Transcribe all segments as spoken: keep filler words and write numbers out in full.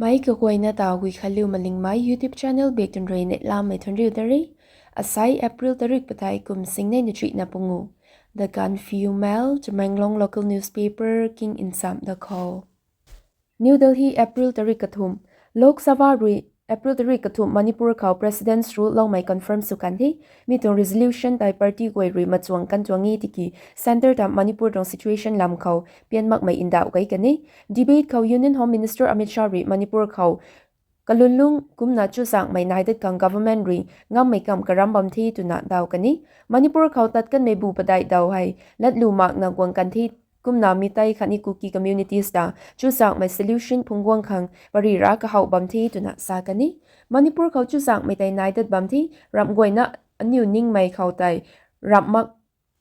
Mei kaguayna ta Guikhanliu Malingmei YouTube channel bak tun rui neihlamei thuanriu da re. Asai April tarik padeih kum singnei na chuihna pungu. The Gaanphiu Mail, Tamenglong local newspaper king nsam da khou. New Delhi, April tarik kathumh. Lok Sabha rui April tarik kathumh Manipur khou President's Rule loumei confirm sw kan the. Mi tuang resolution tei party guay rui machuang kan tuang e tiki Centre ta Manipur tuang situation lam khou pian makmei ndauh kei kan e. Debate khou Union Home Minister Amit Shah rui Manipur khou kalunlung kumna chuzaenghmei nai dat khang government rui ngammei kamv karam bam the twna daw kan e. Manipur khou tat kanmei bu padeih daw hei latlu makna guang kan the, kumna mi tei khatni Kuki communities ta chuzaenghmei solution phungc guang khang pary ra kahowh bam the twna sa kan e. Manipur khou chuzaenghmei tei nai dat bam the, ramh guayna aniu ningmei khou tei ramh mak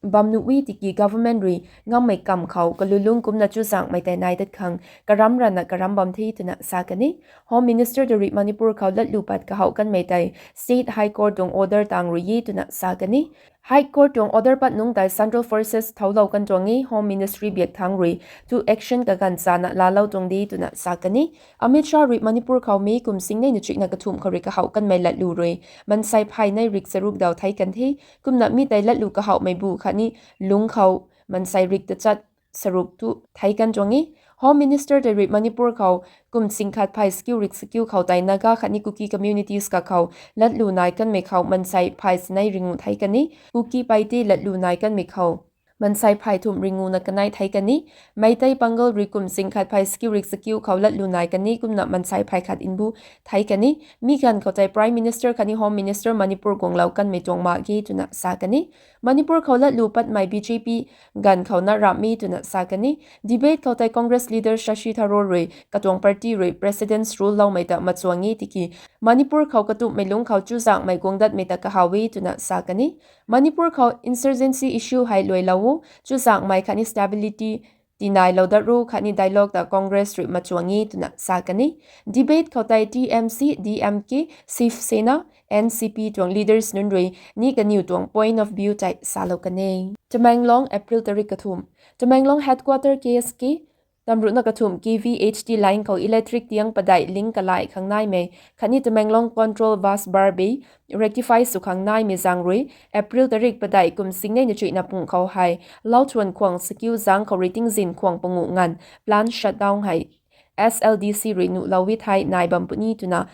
bam nuh e tiki government rui ngammei kamv khou kalulung kumna chuzaenghmei tei nai dat khang karam rana karam bam the twna sa kan e. Home Minister ta rui Manipur khou latlu pat kahowh kanmei tei State High Court tuang order tang rui e twna sa kan e. High Court tuang order pat nungc tei central forces thoulou kan tuang e, Home Ministry biak thangc rui thu action kaganv chana laalou tuang de twna sa kan e. Amit Shah rui Manipur khou May kum singnei na chuihna kathumh khou rui kahowh kanmei latlu rui mansei phay nei rik charuk daw thei kan the, kumna mi tei latlu kahowhmei bu khatni lungc khou mansei rik tachat charuk thu thei kan tuang e. Home Minister tei rui Manipur khou kum singkhat phay sakiu rik sakiu khou tei Naga khatni Kuki communities kakhou latlu nai kanmei khou mansei phay sinei ringu thei kan e. Kuki Paite latlu nai kanmei khou mansei phay thumh ringuna kanei thei kan e. Meitei Pangal rui kum singkhat phay sakiu rik sakiu khou latlu nai kan e, kumna mansei phay khat mbu thei kan e. Mi ganv khou tei Prime Minister khatni Home Minister Manipur guanglou kanmei tuang mak ge twna sa kan e. Manipur khou latlu patmei B J P ganv khou na ramh e twna sa kan e. Debate khou tei Congress leader Shashi Tharoor rui katuang party rui President's Rule loumei ta machuang e tiki Manipur khou katumhmei lungc khou chuzaenghmei guang datmei ta kahaw e twna sa kan e. Manipur khou insurgency issue hei luailou o, chuzaenghmei khatni stability tinailou dat ru khatni dialogue ta Congress rui machuang e twna sa kan e. Debate khou tei T M C, D M K, Shiv Sena, N C P tuang leaders nunc rui ni kaniw tuang point of view tei salou kan e. Tamenglong, April tarik kathumh. Tamenglong headquarter K S K tamruhna kathumh K V H T line khou electric tiang padeih link kalai khang naimei khatni Tamenglong control bus bar bei rectify sw khang naimei zaeng rui April tarik padeih kum singnei na chuihna pung khou hei Lauthuan khwang sakiu zaeng khou rui tingzin khwang panguh nganv plant shutdown hei S L D C rui nuhlou e thei nai bam puni twna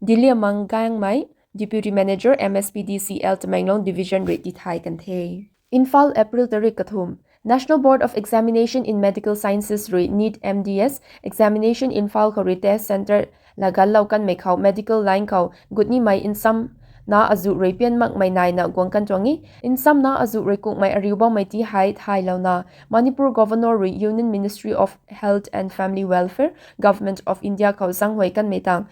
Diliamang Gangmei, Deputy Manager M S P D C L Tamenglong Division rui tithay kan the. Imphal, April tarik kathumh. National Board of Examination in Medical Sciences rui NEET M D S examination Imphal khou rui test centre lagallou kanmei khou medical line khou gut nimei nsamna azuh rui pian makmei naina guang kan tuang e. Nsamna azuh rui kukmei ariu bammei ti hei thaylouna Manipur Governor rui Union Ministry of Health and Family Welfare, Government of India khou zaenghuay kanmei tang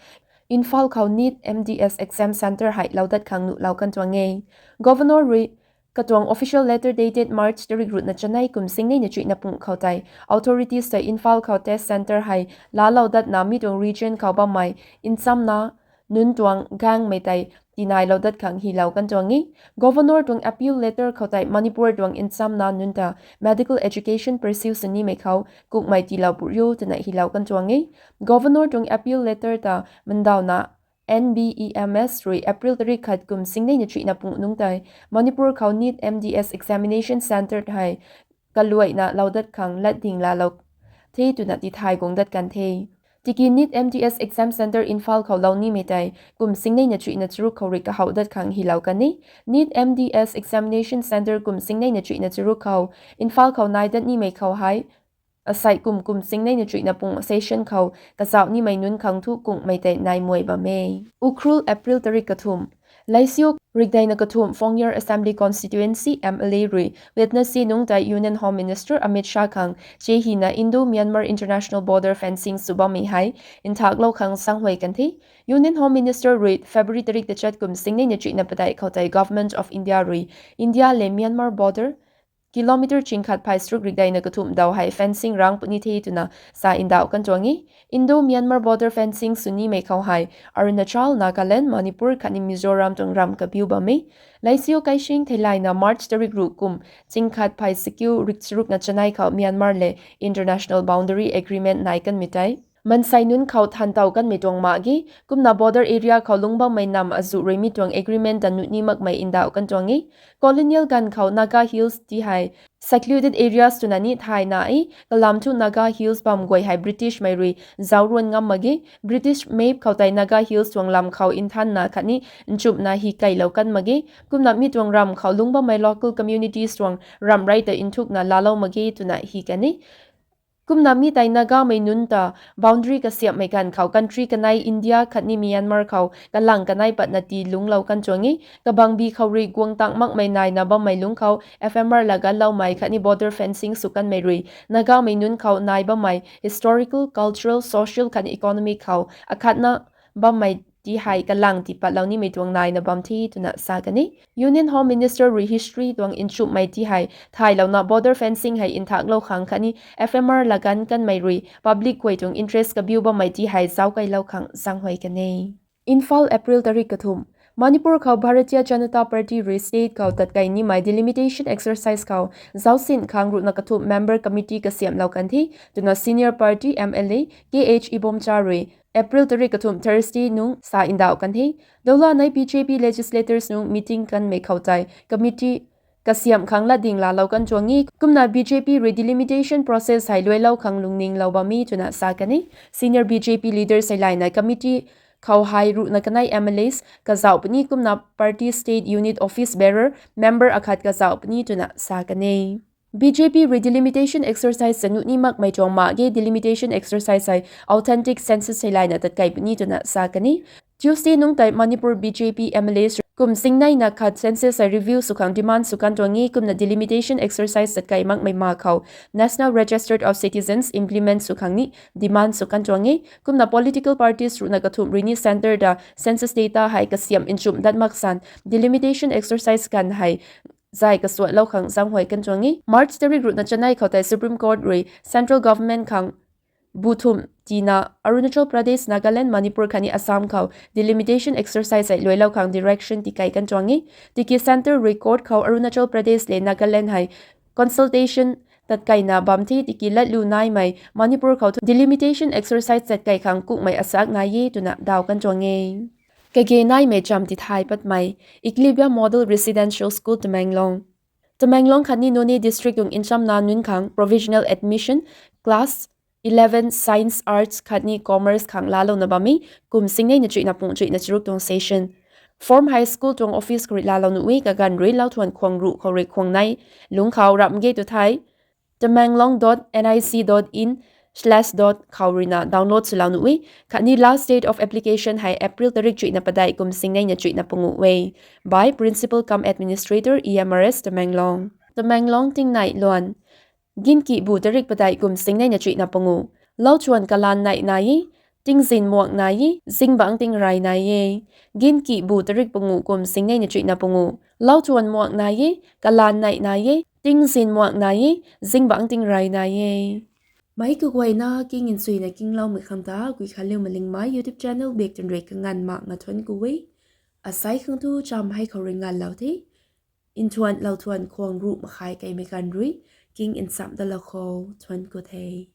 Imphal khou NEET M D S exam centre hei lou dat khang nuhlou kan tuang e. Governor rui katuang official letter dated March tarik ruhna chanei kum singnei na chuihna pung khou tei authorities tei Imphal khou test centre hei laalou datna mi tuang region khou bammei nsamna nunc tuang gangmei tei tinailou dat khang hylou kan tuang e. Governor tuang appeal letter khou tei Manipur tuang nsamna nunc ta medical education pursue sw nimei khou kukmei tiilou puriu twna hylou kan tuang e. Governor tuang appeal letter ta mundawna N B E M S rui April tarik khat kum singnei na chuihna pung nungc tei Manipur khou NEET M D S examination centre hei kaluaina lou dat khang latding laalou the twna tithay guang dat kan the. Tiki NEET M D S exam centre Imphal khou lou nimei tei kum singnei na chuihna charuk khou rui kahowh dat khang hylou kan e. NEET M D S examination centre kum singnei na chuihna charuk khou Imphal khou nai dat nimei khou hei asei kum kum singnei na chuihna pung session khou kazauh nimei nunc khang thu kukmei tei nai muai bam e. Ukhrul, April tarik kathumh. Leisiu rikdeina kathumh Phungyar Assembly Constituency M L A rui Wednesday nungc tei Union Home Minister Amit Shah khang che hina Indo-Myanmar International Border fencing sw bammei hei nthaklou khang zaenghuay kan the. Union Home Minister rui February tarik tachat kum singnei na chuihna padeih khou tei Government of India rui India le Myanmar border kilometre chingkhat phay charuk rikdeina kathumh daw hei fencing rang puni the twna sa ndauh kan tuang e. Indo-Myanmar border fencing sw nimei khou hei Arunachal, Nagaland, Manipur khatni Mizoram tuang ramv kabiu bam e. Leisiu kaising theilayna March tarik ruh kum chingkhat phay sakiu rik charukna chanei khou Myanmar le international boundary agreement nai kanmei tei Mansei nunc khou thantaw kanmei tuang mak ge, kumna border area khou lungc bammei nam azuh rui mi tuang agreement ta nuh ni makmei ndauh kan tuang e. Colonial ganv khou Naga Hills ti hei secluded areas twna ni thayna e, kalam thu Naga Hills bam guay hei British mei rui zauc ruan ngam mak ge. British map khou tei Naga Hills tuang lam khou nthanna khatni nchumhna hi kailou kan mak ge. Kumna mi tuang ramv khou lungc bammei local communities tuang ramh rey ta nthukna laalou mak ge twna hi kan e. Kumna mi tei Nagamei nunc ta boundary kasiamhmei ganv khou country kanei India khatni Myanmar khou kalang kanei patna tii lungclou kan tuang e. Kabangbi khou rui guang tang makmei naina bammei lungc khou F M R laganloumei khatni border fencing sw kanmei rui Nagamei nunc khou nai bammei historical, cultural, social khatni economic khou akhatna bammei ti hei kalang tii patlou nimei tuang naina bam the twna sa kan e. Union Home Minister rui history tuang nchumhmei ti hei thaylouna border fencing hei nthaklou khang khatni F M R lagan kanmei rui public guay tuang interest kabiu bammei ti hei zauckailou khang zaenghuay kan e. Imphal, April tarik kathumh. Manipur khou Bharatiya Janata Party rui state khou tatkei nimei delimitation exercise khou zaucsin khang ruhna kathumh member committee kasiamhlou kan the twna senior party M L A K H Ibomcha rui April tarik kathumh Thursday nung sa ndauh kan the. Doula nei B J P legislators nung meeting kanmei khou tei committee kasiamh khang latding laalou kan tuang e, kumna B J P rui delimitation process hei luailou khang lungninglou bam e twna sa kan e. Senior B J P leaders hei layna committee khou hei ruhna kanei M L As kazauh puni kumna party state unit office bearer member akhat kazauh puni twna sa kan e. B J P rui delimitation exercise ta nuh ni makmei tuang mak ge, delimitation exercise hei authentic census hei layna tatkei puni twna sa kan e. Tuesday nung tei Manipur B J P M L As kum singneina khat census hei review sw khang demand sw kan tuang e, kumna delimitation exercise tatkei makmei ma khou National Register of Citizens implement sw khang ni demand sw kan tuang e. Kumna political parties ruhna kathumh rui ni centre ta census data hei kasiamh nchumh dat mak san delimitation exercise ganv hei zay kasuatlou khang zaenghuay kan tuang e. March tarik ruhna chanei khou tei Supreme Court rui central government khang bu thumh tina Arunachal Pradesh, Nagaland, Manipur khatni Assam khou delimitation exercise hei luailou khang direction tikei kan tuang e. Tiki centre rui court khou Arunachal Pradesh le Nagaland hei consultation tatkeina bam the, tiki latlu naimei Manipur khou thu delimitation exercise tatkei khang kukmei asak nai e twna daw kan tuang e. Kage naimei cham tithay patmei, Eclavia Model Residential School, Tamenglong. Tamenglong khatni Noney district tuang nchamna nunc khang provisional admission, class eleven science, arts khatni commerce khang laalouna bam e, kum singneina chuihna pung chuihna charuk tuang session. Form hei school tuang office khou rui laalou nuh e, kaganv rui lauthuan khwang ruh khou rui khwang nei lungc khou ramh ge tu thei, tamenglong dot nic dot in slash dot khou ruina download swlou nuh e, khatni last date of application hei April tarik chuihna padeih kum singneina chuihna panguh e. By Principal cum Administrator, E M R S, Tamenglong. Tamenglong tingnei luan. Ginkihbu tarik padeih kum singneina chuihna panguh. Lauthuan kalan neih nai e, tingzin muak nai e, zingbangc tingrey nai e. Ginkihbu tarik panguh kum singneina chuihna panguh. Lauthuan muak nai e, kalan neih nai e, tingzin muak nai e, zingbangc tingrey nai e. Meic kaguayna king nchuina kingloumei khang ta Guikhanliu Malingmei YouTube channel bak twn rui kanganv mak nga thuanc ku e. Asei khang thu cham hei khou rui nganvlou the. Nthuan lauthuan khwang ruh makhai keimei ganv rui king nchamh dalou khou thuanc ku the.